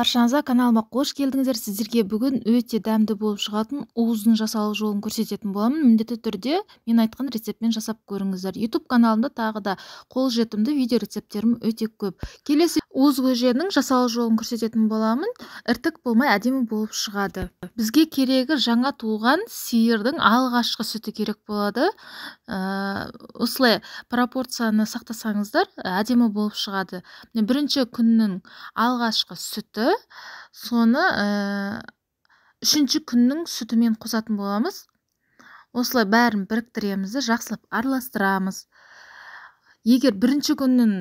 Баршаңызға каналыма қош келдіңіздер. Сіздерге бүгін өте дәмді болып шығатын уыздың жасалу жолын көрсететін боламын. Міндетті түрде мен айтқан рецептмен жасап көріңіздер. YouTube каналымда тағы да қолжетімді видео рецепттерім өте көп. Келесі уыз көженің жасалу жолын көрсететін боламын. Іртік болмай әдемі болып шығады. Бізге керегі жаңа туған сиырдың алғашқы сүті керек болады. Осылай пропорцияны сақтасаңыздар, әдемі болып шығады. Бірінші күннің алғашқы сүті, соны үшінші күннің сүтімен қосатын боламыз. Осылай бәрін біріктіреміз де, жақсылап араластырамыз. Егер бірінші күннің,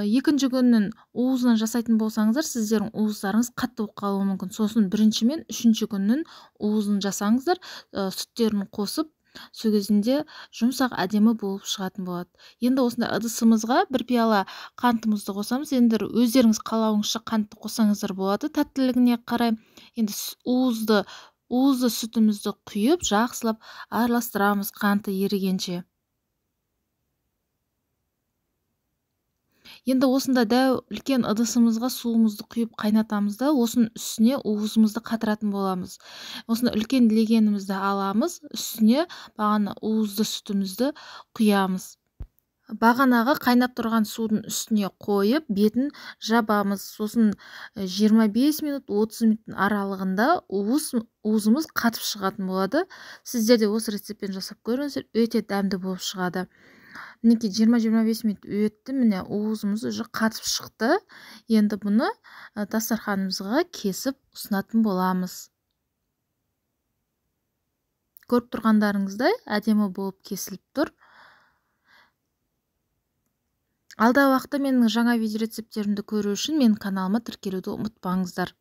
екінші күннің уызынан жасайтын болсаңыздар, сіздердің уыздарыңыз қатты болып қалуы мүмкін. Сосын бірінші мен үшінші күннің уызын жасаңыздар, сүттерін қосып, сол кезінде жұмсақ әдемі болып шығатын болады. Енді осындай ыдысымызға бір пиала қантымызды қосамыз. Енді өздеріңіз қалауыңызша қантты қоссаңыздар болады, тәттілігіне қарай. Енді уызды сүтімізді құйып, жақсылап араластырамыз қанты ерігенше. Енді осында дәу үлкен ыдысымызға суымызды құйып қайнатамыз да, осының үстіне уызымызды қатыратын боламыз. Осыны үлкен легенімізді аламыз, үстіне бағана уызды сүтімізді құямыз. Бағанағы қайнап тұрған судың үстіне қойып, бетін жабамыз. Сосын 25 минут, 30 минуттың аралығында уызымыз қатып шығатын болады. Сіздер де осы рецептпен жасап көріңіздер, өте дәмді болып шығады. Мінекей 20-25 минут өтті, міне уызымыз уже қатып шықты. Енді бұны дастарханымызға кесіп ұсынатын боламыз. Көріп тұрғандарыңыздай әдемі болып кесіліп тұр. Алдағы уақытта менің жаңа видео рецепттерімді көру үшін менің каналыма тіркелуді ұмытпаңыздар.